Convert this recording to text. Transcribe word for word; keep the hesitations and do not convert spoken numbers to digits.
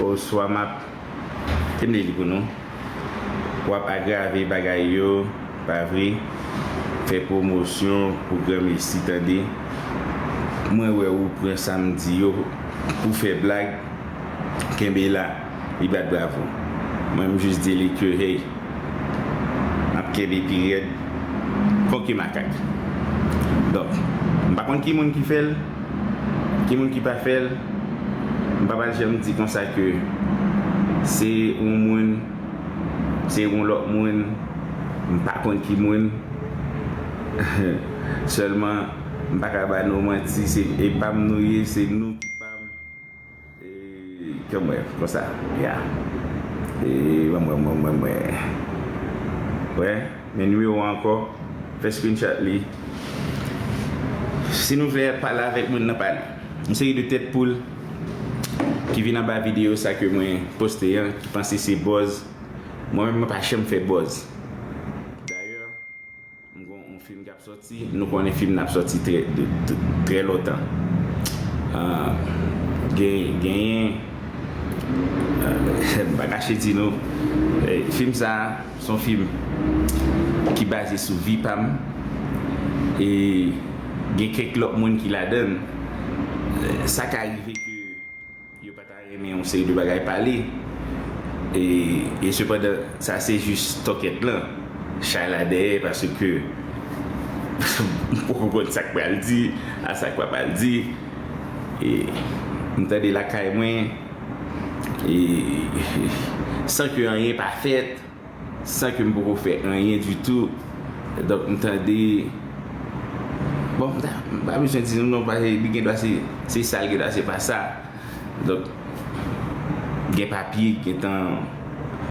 Oswa m ap, te m li pou nou. W ap agrave bagay yo, pa vre? Fè pwomosyon pou granmesi, tande. Mwen wè ou pran sa m di yo pou fè blag, kenbe la, li bat bravo. Mwen, m jis di li ke, hey, m ap kenbe pi rèd kon ke makak. Donk, m pa konn ki moun ki fè l, ki moun ki pa fè l. M pa pral janm di konsa ke se yon moun, se yon lòt moun, m pa konn ki moun. Sèlman, m pa ka ba nou manti, se, e pa m nou ye, se nou ki pa m. E, kòm wè, konsa, ya. E, mwen, mwen, mwen, mwen, mwen. Wè, men nimewo an ankò, fè screenshot li. Si nou vle pale avèk moun nan, pale. Yon seri de tèt poul ki vin anba videyo sa ke mwen poste an, ki panse se buzz. Mwen menm, mwen pa janm fè buzz. Dayè, m gon yon fim k ap sòti, nou konnen fim nan ap sòti trè, de, de, trè lontan. Ah, gen, genyen, ah, m pa kache di nou, eh, fim sa a, se yon fim ki baze sou vi pa m. E gen kèk lòt moun ki ladan l. Eh, sa ka rive ke yo pa ta renmen yon seri de bagay pale. E, e sepandan, sa se jis tòkèt lan. Chay la dèyè, paske m poko konn sa k pral di, a sa k pa pral di. E m tande lakay mwen, e san ke anyen pa fèt, san ke m poko fè anyen ditou. Donk, m tande, bon, m ta, m pa bezwen di nou non, paske li gen dwa se, se sa, li gen dwa se pa sa. Donk, gen papye, gentan,